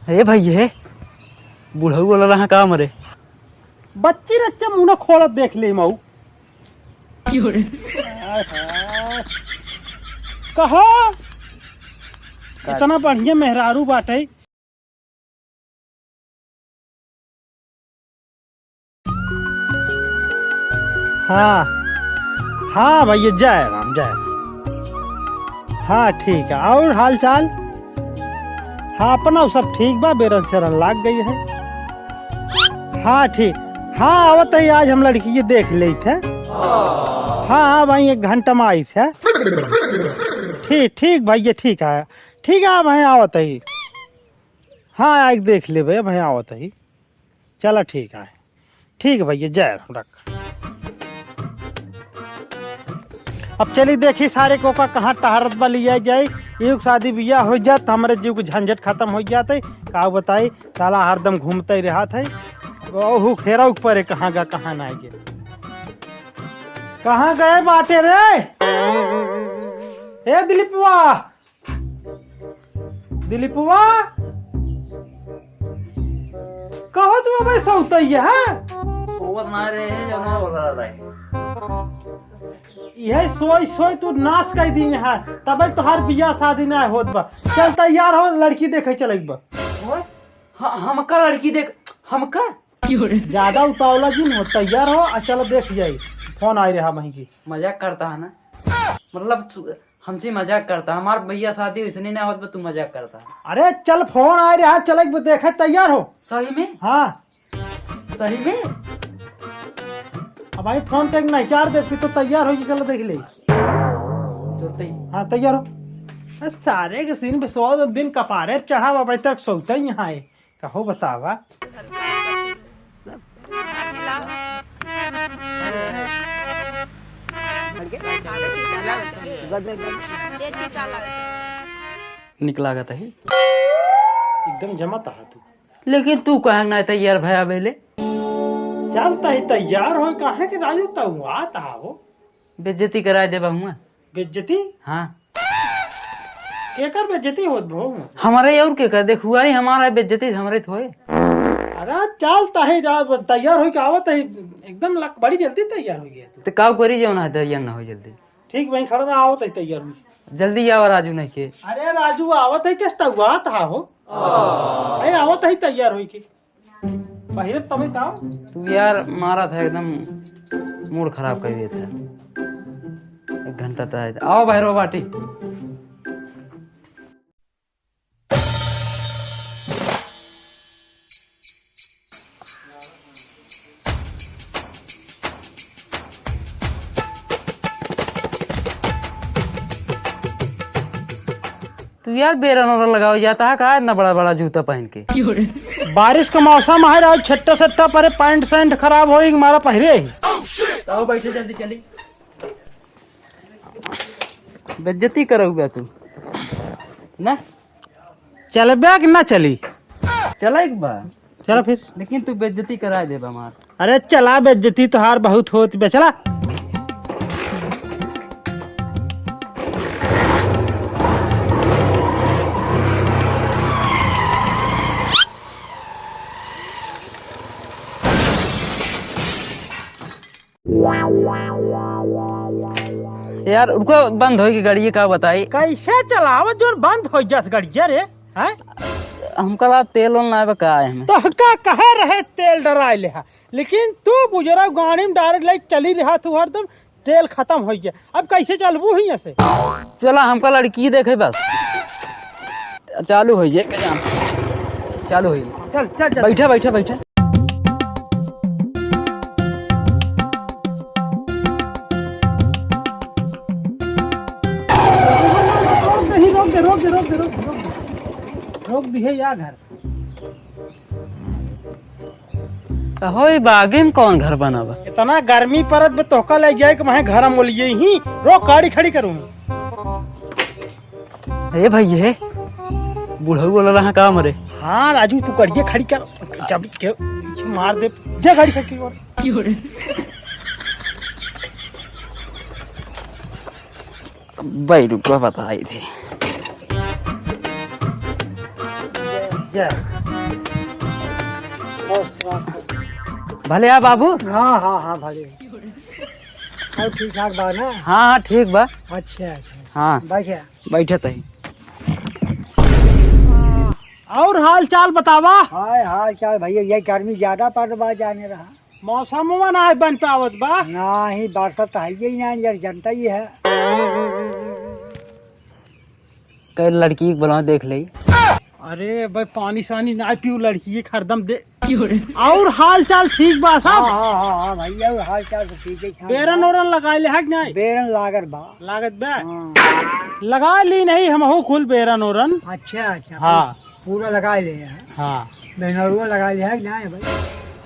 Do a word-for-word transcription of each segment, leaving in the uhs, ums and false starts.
हे भइया, हे बुढ़ऊ वाला रहा का मरे? बच्ची रच्चा मुँह न खोलत देख ले मऊ। क्यों रे? आय हाय। कहा? का? इतना बढ़िया मेहरारू बाटे। हाँ, हाँ भइया, जय राम, जय राम। हाँ, ठीक है। और हाल चाल? हाँ, अपना सब ठीक बा, बेरन सेरन लाग गई है। हाँ, ठीक। हाँ, आवत ही, आज हम लड़की के देख लेत है। हाँ, हाँ भाई, एक घंटा में आई है। ठीक, ठीक भइया, ठीक है। ठीक है, अब हम आवत ही। हाँ, आइके देख लेबे, अब हम आवत ही। चला, ठीक है। ठीक है भइया, जय राम, रख। अब चली देखी सारे को का कहाँ टहरत बा, लिया जाई। एक शादी बियाह हो जात, हमरे जीव के झंझट खतम हो जात है। का बताई, साला हरदम घूमते रहत है। ओहू खेरौ के परे कहाँ गा, कहाँ ना गे। कहाँ गए बाटे रे? ए दिलीपवा, दिलीपवा, कहो तू अबे सौतैया है? सोवत ना रहे, जौन हो रहा रहे। यही सोई सोई तू नाश कर दी है, तबे तोहार बियाह शादी ना होत बा। चल तैयार हो, लड़की देखे चले के बा। ओए, ह-, हमका लड़की देख, हमका? ज्यादा उतावला जिन हो, तैयार हो, आ चलो देख जाई। फोन आए रहा वहीं की। मजाक करता है ना? मतलब तू हमसे मजाक करता, हमार भइया शादी वैसे नहीं ना होत बा, तू मजाक करता। अरे चल, फोन आए रहा, चले के देखे, तैयार हो। सही में? हाँ। सही में? अब भाई फोन पे नहीं कर दे, फिर तो तैयार हो, चलो देख ले। तो तै- हाँ, तैयार हो। ए, सारे के सीन पे सौ दिन कपारे पे चढ़ा, अब तक सोते ही यहाँ है। कहो बतावा। निक लागत है। एकदम जमत आहा तू। लेकिन तू काहे ना तैयार भया बेले? चलता ही तैयार हो, काहे के राजू तू आत आहो? बेइज्जती कराए देबा हुआ। बेइज्जती? हाँ। केकर बेइज्जती होत भो? हमारे और केकर? देखुआरी हमारा है, बेइज्जती हमरे तो होए। अरे चल तहे जा, तैयार होई के आवत है, एकदम लक-, बड़ी जल्दी तैयार हो गया तू। तो काव करी जौन है, तैयार ना हो जल्दी। ठीक भाई, खड़ा रहा, आवत है तैयार होई। जल्दी आवा राजू नहीं के। अरे राजू आवत है, किस तक हुआ था हो? अरे आवत है तैयार होई के। पहिरे तबे ताव। तू यार मारा था एकदम, मूड खराब कर दिया था। एक घंटा तो है। आओ बाहर बाटी। तू यार बेरन ओरन लगाओ जाता है का इतना बड़ा बड़ा जूता पहन के? बारिश का मौसम है, आज छट्टा सट्टा परे, पैंट सैंट खराब होई, मारा पहिरे। आओ बैठे जल्दी चली। बेइज्जती करउबा तू ना। चलबे कि ना चली? चला एक बार। चला फिर। लेकिन तू बेइज्जती कराए देबा हमार। अरे चला, बेइज्जती तोहार बहुत होत बे, चला। यार, रुको, बंद होई कि गाड़िए का बताई। कैसे चलावत जोन बंद हो जात गाड़िया रे, हैं? हमका ला तेल ओल ना बा का एहमे? तो का कहे रहे तेल डराए ले हा, लेकिन तू बुजुर्ग गाड़ी में डायरेक्ट लाइक चली रहा तू हरदम, तेल खतम हो गया, अब कैसे चलबू ही ऐसे? चला, हमका लड़की देखे बस। चालू हो जाए, चालू हो जाए। चल, चल, चल। बैठा, बैठा, बैठा। रोक दे, रोक दे, रोक दे, रोक दे, रोक दे। रोक दिहे या घर। अहो, ई बागी में कौन घर बना बा? इतना गर्मी परत बे, तोहका ले जाए के मैं घर मोलिए ही। रोक, गाड़ी खड़ी करूँ। ए भाई, ये बुढ़ऊ वाला रहा का मरे? हाँ राजू, तू गाड़िया खड़ी कर, जब के पीछे मार दे, जा गाड़ी खड़ी कर। भाई रुको, बताई थी। भले आ बाबू। हाँ, हाँ, हाँ, भले। और ठीक ठाक बा ना? हाँ, हाँ, ठीक बा। अच्छा, अच्छा। हाँ। बैठे। बैठे तही। और हाल चाल बतावा। हाय, हाल चाल भैया, ये गर्मी ज्यादा पड़ बा जाने रहा। मौसमवा ना बन पावत बा। नाही, बरसात तो है ही ना यार, जनता ही है। कई लड़की के बुलाओ, देख ले। अरे भाई, पानी सानी ना पीऊ, लड़की के हरदम दे। और हाल चाल ठीक बा सब? हाँ, हाँ, हाँ, हाँ भैया, और हाल चाल तो ठीक है, ठाक बेरन बा। ओरन लगाए ले है कि नहीं? बेरन लागत बा। लागत बा? हाँ। लगा ली नहीं, हम हो खुल बेरन ओरन। अच्छा, अच्छा। हाँ। पूरा लगाए ले है। हाँ। बेरन ओरन लगाए ले है कि नहीं भाई?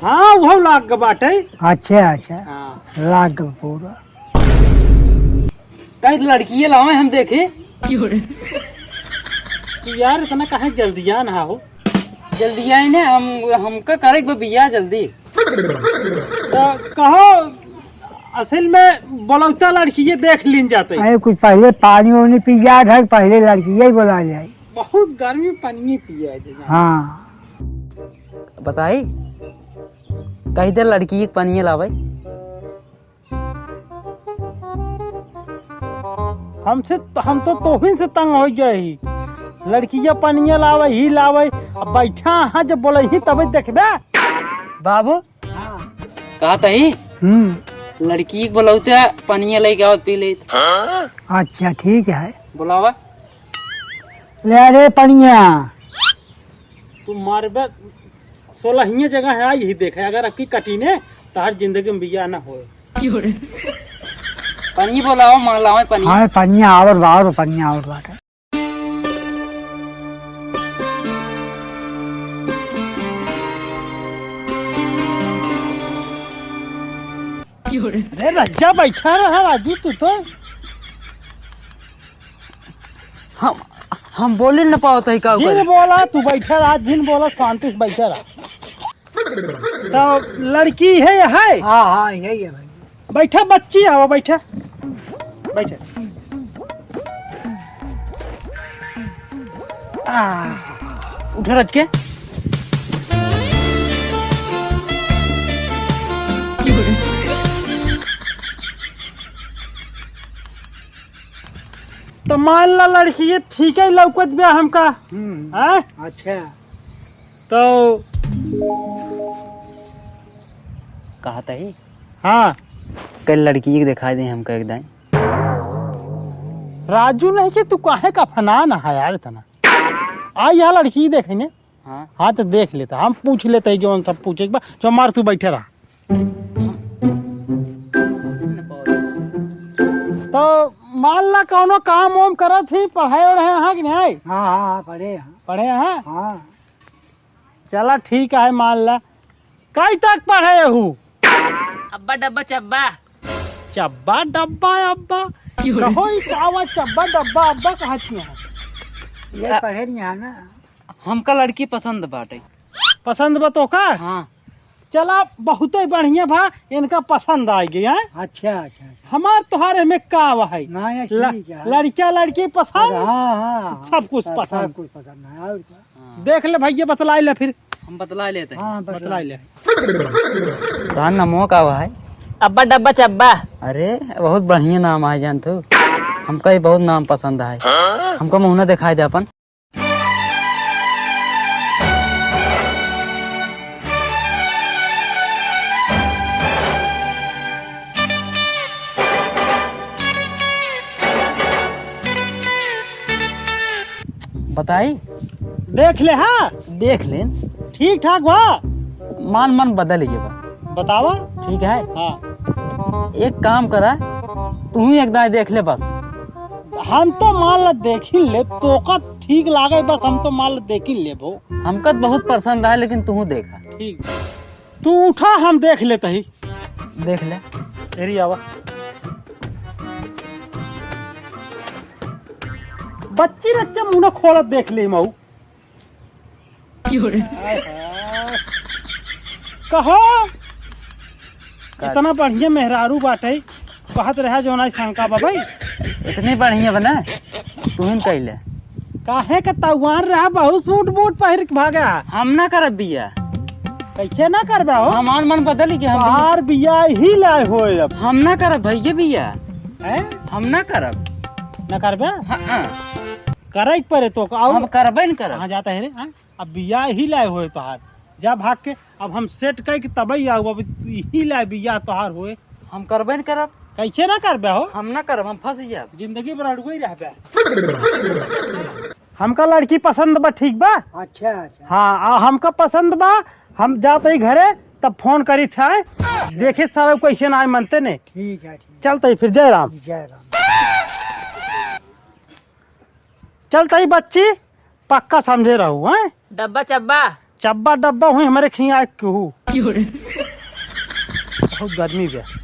हाँ, वो लाग के बाटे। अच्छा, अच्छा। हाँ। लाग के पूरा। कई लड़किये लावे हम देखे। तू यार इतना काहे जल्दियान हा हो? जल्दियान है, हम, हमका करे के बा बियाह जल्दी। तो कहो, असल में बोलौता लड़किये देख लीन जाते। अरे कुछ पहले पानी वानी पी जाए, पहले लड़किये ही बोला जाए। बहुत गर्मी, पानी पिया है। हाँ। बताई, कही दे लड़की के पनिये लावे। हमसे, हम तो तोहिन से तंग होइ गए ही। लड़किया पनिया लावे ही लावे, अब बैठा हाँ जब बोले ही तबे देखबे। बाबू, हाँ। कहा तही? हम्म। लड़की के बोलौते पनिया लेके आवत पी लेत। अच्छा, ठीक है। बुलावा। ले रे पनिया। तू मारबे, सोलहिये जगह है, यही देखे, अगर अक्की कटी ने, तहार जिंदगी में बियाह ना होए। पनिया बोलावा, मांग लावा पनिया। हाँ, पनिया आवत बा, और पनिया आवत बाटे। अरे रज्जा बैठा रहा राजू, तू तो। हम, हम बोले न पावत है का जिन करे? बोला, तू बैठा रहा, जिन बोला, शांति से बैठा रहा। तो लड़की है, है? हाँ, हाँ, यही है भाई। बैठा बच्ची, आवा, बैठा। बैठा। आ, उठा रच के। तो मान ला लड़की ये ठीक है लौकत बा हमका। हम्म। हैं? अच्छा। तो कहत ही? हाँ। कल लड़की के दिखाई दे हमका एक दाई। राजू नहीं कि तू काहे का फनान है यार इतना? आ यह लड़की देखे ने। हाँ। हाँ, तो देख लेता, हम पूछ लेते हैं जौन सब पूछे के बा। जो मार तू बैठे रहा। तो मान ला कौनो काम वाम करत ही, पढ़े वढ़े हाँ कि नहीं? हाँ, हाँ, हाँ, पढ़े हाँ। पढ़े हाँ? हाँ। चला ठीक है, मान ला। कई तक पढ़े हू? अब्बा डब्बा चब्बा। चब्बा डब्बा अब्बा? क्यों रे? कहो ई का हुआ चब्बा डब्बा अब्बा कहत नहीं है? ये आ- पढ़े नहीं है ना। हमका लड़की पसंद बाटे। पसंद बा तोका? हाँ। चला, बहुते बढ़िया भा, इनका पसंद आ गई, हैं? अच्छा, अच्छा, अच्छा। हमार तोहार में का बा है? नहीं, नहीं, ल-, ठीक है। लड़किया लड़की पसंद, अरे, हाँ, हाँ, हाँ। सब कुछ सब, पसंद। सब कुछ पसंद है, और का? हाँ। देख ले भैया, बतलाई ले फिर। हम बतला लेते हैं। हाँ, बतला बतला ले। ले। तोहार नमो का बा है? अब्बा डब्बा चब्बा। अरे, बहुत बढ़िया नाम है जान तू। हमका भी बहुत नाम पसंद है। हमका मुँह ना दिखाई दे अपन। बताई? देख ले, हाँ। देख ले। ठीक ठाक बा। मान, मन बदल गया बा। बतावा। ठीक है। हाँ। एक काम करा, तू ही एक दाई देख ले बस। हम तो मान ला देखी ले, तोका ठीक लागे बस, हम तो मान ला देखी लेबो। हमका तो बहुत पसंद आए, लेकिन तू देखा। ठीक। तू उठा, हम देख लेते ही। देख ले। एरी आवा। बच्ची रच्चा मुंह ना खोलत देख ले मऊ। क्यों रे? आहा। कहो, का? इतना बढ़िया मेहरारू बाटे, कहत रहा जो ना शंका बा भाई। इतनी बढ़िया बना, तू ही कैले। काहे के तउआर रहा, बहुत सूट बूट पहिर के भागा। हम ना करब बियाह। कैसे ना करबे हो? हमार मन बदल गया, हम बियाह तोहार बियाह ही लाए होए अब। हम ना करब भैया बियाह। हैं? हम ना करब। ना करबे? हाँ, हाँ। करे के परे तो, आउ। हम करबे न करब। कहाँ जाता है रे? हाँ? अब बियाह ही लाए होए तोहार। जा भाग के, अब हम सेट कइ के तबई आउ, अब ही लाए बियाह तोहार होए। हम करबे न करब। कैसे ना करबे हो? हम ना करब, हम फंस जाब। जिंदगी भर अड़ुए रहबे। हमका लड़की पसंद बा, ठीक बा? अच्छा, अच्छा। हाँ, आ, हमका पसंद बा, हम जात ही घरे, तब फोन करी था, देखी सारा कैसे ना आए मनते ने। ठीक है, ठीक। चलत ही फिर, जय राम। जय राम। चलत ही बच्ची, पक्का समझे रहू, हैं? डब्बा चब्बा। चब्बा डब्बा हुई हमरे खियाँ आए केहू। बहुत गर्मी बे।